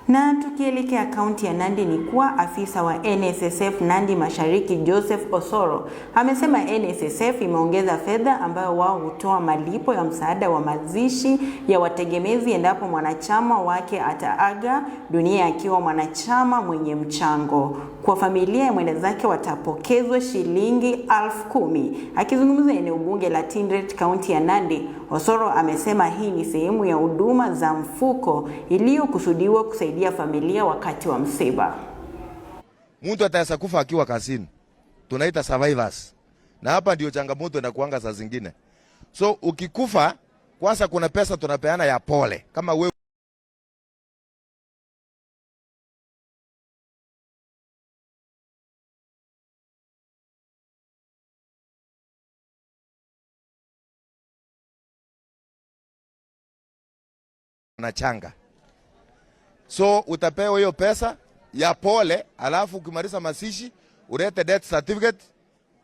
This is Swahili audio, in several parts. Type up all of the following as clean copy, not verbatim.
Na tukielekea kaunti ya Nandi ni kuwa afisa wa NSSF Nandi Mashariki Joseph Osoro amesema NSSF imeongeza fedha ambayo wao hutoa malipo ya msaada wa mazishi ya wategemezi endapo mwanachama wake ataaga dunia akiwa mwanachama mwenye mchango. Kwa familia ya mwendazake watapokezwa shilingi 10,000. Akizungumza eneo bunge la Tinderet kaunti ya Nandi, Osoro amesema hii ni sehemu ya huduma za mfuko iliyokusudiwa kusaidia familia wakati wa msiba. Mtu ataweza kufa akiwa kazini, tunaita survivors, na hapa ndio changamoto inakuanga saa zingine. So ukikufa kwanza, kuna pesa tunapeana ya pole kama wewe na changa, so utapewa hiyo pesa ya pole, alafu ukimaliza mazishi ulete death certificate,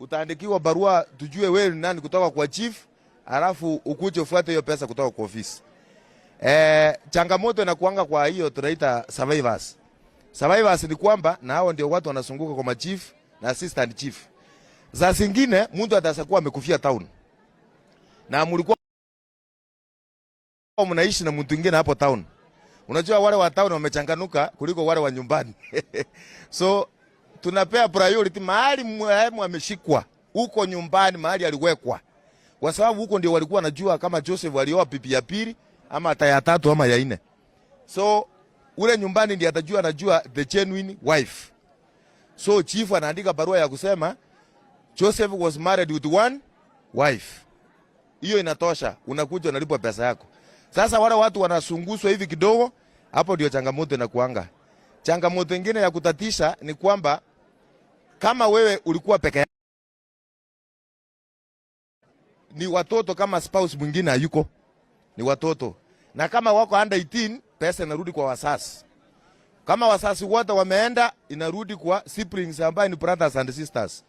utaandikiwa barua tujue wewe ni nani kutoka kwa chief, alafu ukuje ufuate hiyo pesa kutoka kwa ofisi. Changamoto inakuanga kwa hiyo tunaita survivors. Survivors ni kwamba na hao ndio watu wanazunguka kwa machief na assistant chief. Za zingine mtu atakuwa amekufia town na mlikuwa mnaishi na mtu mwingine hapo town. Unajua wale wa town wamechanganuka kuliko wale wa nyumbani. So tunapea priority mahali marehemu ameshikwa huko nyumbani, mahali aliwekwa, kwa sababu huko ndio walikuwa wanajua kama Joseph alioa bibi ya pili ama hata ya tatu ama ya nne. So ule nyumbani ndiye atajua, anajua the genuine wife. So chief anaandika barua ya kusema Joseph was married with one wife. Hiyo inatosha, unakuja unalipwa pesa yako. Sasa wale watu wanasunguswa hivi kidogo, hapo ndio changamoto inakuanga. Changamoto nyingine ya kutatisha ni kwamba kama wewe ulikuwa peke yako, ni watoto kama spouse mwingine hayuko, ni watoto, na kama wako under 18 pesa inarudi kwa wazazi. Kama wazazi wote wameenda, inarudi kwa siblings ambaye ni brothers and sisters.